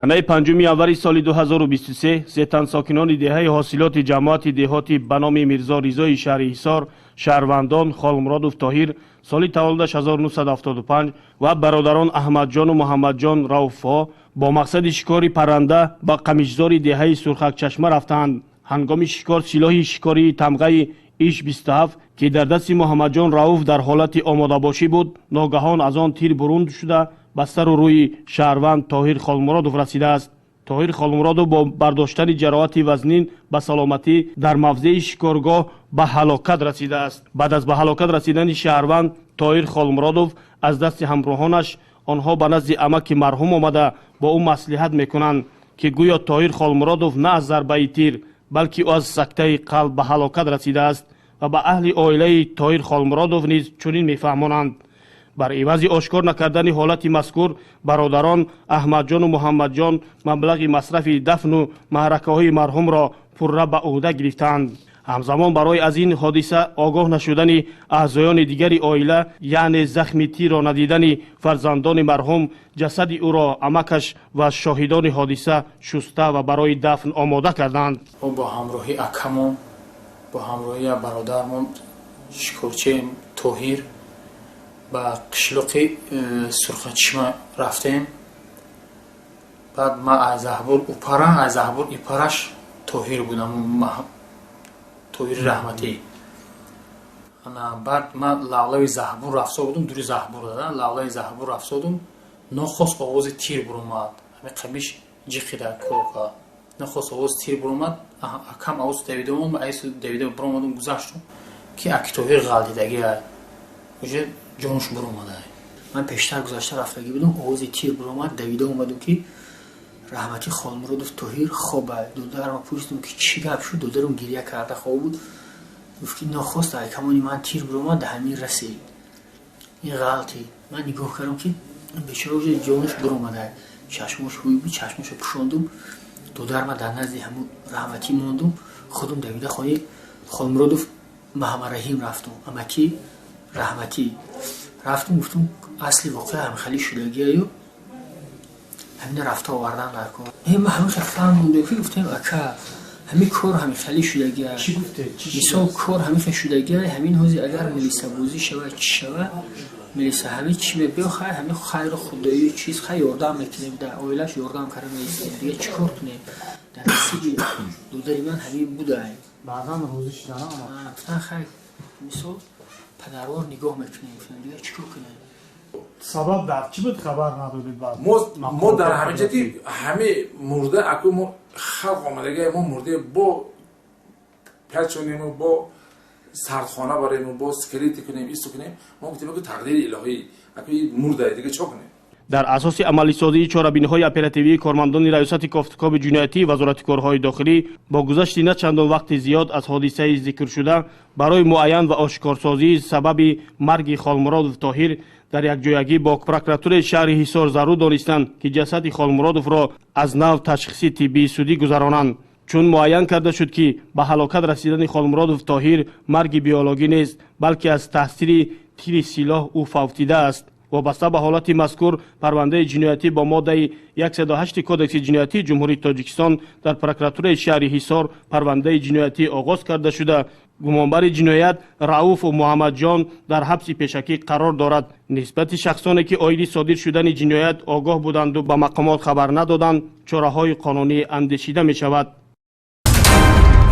Санаи 5 январи соли 2023 се тан сокинони деҳаи Ҳосилоти ҷамоати деҳоти ба номи Мирзо Ризои шаҳри Ҳисор, шаҳрвандон Холмуродов Тоҳир, соли таваллудаш 1975, ва бародарон Аҳмадҷону Муҳаммадҷон Рауфҳо бо мақсади шикори парранда ба қамишзори деҳаи Сурхакчашма рафтаанд. Ҳангоми шикор силоҳи шикории тамғаи Иш 27, ки дар дасти Муҳаммадҷон Рауф дар ҳолати омодабошӣ буд, ногаҳон аз он тир бурун шуда, ба сару рӯи шаҳрванд Тоҳир Холмуродов расидааст. Тоҳир Холмуродов бо бардоштани ҷароҳати вазнин ба саломатӣ дар мавзеи шикоргоҳ ба ҳалокат расидааст. Баъд аз ба ҳалокат расидани шаҳрванд Тоҳир Холмуродов аз дасти ҳамроҳонаш, онҳо ба назди амаки марҳум омада, бо ӯ маслиҳат мекунанд, ки гӯё Тоҳир Холмуродов на аз зарбаи тир, балки ӯ аз сактаи қалб ба ҳалокат расидааст ва ба аҳли оилаи Тоҳир Холмуродов низ чунин мефаҳмонанд. Бар ивази ошкор накардани ҳолати мазкур, бародарон Аҳмадҷону Муҳаммадҷон маблағи масрафи дафну маъракаҳои марҳумро пурра ба ӯҳда гирифтаанд. Ҳамзамон барои аз ин ҳодиса огоҳ нашудани аъзоёни дигари оила, яъне захми тирро надидани фарзандони марҳум, ҷасади ӯро амакаш ва шоҳидони ҳодиса шуста ва барои дафн омода карданд. Мо бо ҳамроҳи акамон, бо ҳамроҳи бародармон шикорчием Тоҳир ба қишлоқи Сурхачишма рафтем. Баъд ман аз Заҳбур упара, аз Заҳбур ипараш Тоҳир будам, Тоҳири раҳматӣ. Баъд ман лавлави Заҳбур рафта будум, дури Заҳбур, лавлави Заҳбур рафта будум. Нохост овози тир буромад, ҳами қабиш ҷиқида кока. Нохост овози тир буромад, акам овоз давида омад, айсу давида буромадум, гузаштум, ки аки Тоҳир ғалтидагия, уже ҷонаш буромада. Ман пештар гузашта рафтагӣ будам, овози тир буромад, давида омадум, ки раҳматӣ Холмуродов Тоҳир хоба. Додарама пурсидум, ки чӣ гап шуд. Додарам гиря карда хоб буд, гуфт, ки нохост камони ман тир буромад, да ҳамин расид, ин ғалтид. Ман нигоҳ кардам, ки бечора уже ҷонаш буромада, чашмош ҳуй буд, чашмошо пӯшондум. Додарма дар назди ҳамун раҳматӣ мондум, худум давида хонаи Холмуродов Маҳамараҳим рафтум, амаки раҳматӣ рафтум. Гуфтум, асли воқеа ҳамхали шудагиаю ҳамина рафта овардан дар кор. Ма ҳамин фаҳмондем, ки гуфтем, ака, ҳамин кор ҳамихали шудагия, мисол, кор ҳамихел шудагия. Ҳамин ҳози агар милисабозӣ шава, чӣ шава, милиса ҳамин чӣ мебиё, хай, ҳамин хайру худоию чиз, хай, ёрдам мекунем, дар оилаш ёрдам карда меистем. Дига чӣ кор кунем? Дар насиби додари ман ҳамин будай. Баъдан розӣ шудан? Гуфтан, хай, мисол, падарвор нигоҳ мекунем. Дига чӣ кор кунем? Сабаб дар чӣ буд, хабар надодед? Мо дар ҳамин ҷа ки ҳами мурда, аку мо халқ омадага, мо мурда бо пячонему, бо сардхона барему, бо скелети кунем, исту кунем. Мо гуфтем, ки тақдири илоҳӣ, аку мурда, дига чо кунем? Дар асоси амалисозии чорабиниҳои оперативии кормандони Раёсати кофтукоби ҷиноятии Вазорати корҳои дохилӣ, бо гузашти на чандон вақти зиёд аз ҳодисаи зикршуда, барои муайян ва ошкорсозии сабаби марги Холмуродов Тоҳир дар якҷоягӣ бо прокуратураи шаҳри Ҳисор зарур донистанд, ки ҷасади Холмуродовро аз нав ташхиси тиббии судӣ гузаронанд. Чун муайян карда шуд, ки ба ҳалокат расидани Холмуродов Тоҳир марги биологӣ нест, балки аз таъсири тири силоҳ ӯ фавтидааст. Вобаста ба ҳолати мазкур парвандаи ҷиноятӣ бо моддаи 108 Кодекси ҷиноятии Ҷумҳурии Тоҷикистон дар прокуратураи шаҳри Ҳисор парвандаи ҷиноятӣ оғоз карда шуда, гумонбари ҷиноят Рауфу Муҳаммадҷон дар ҳабси пешакӣ қарор дорад. Нисбати шахсоне, ки оиди содир шудани ҷиноят огоҳ буданду ба мақомот хабар надоданд, чораҳои қонунӣ андешида мешавад.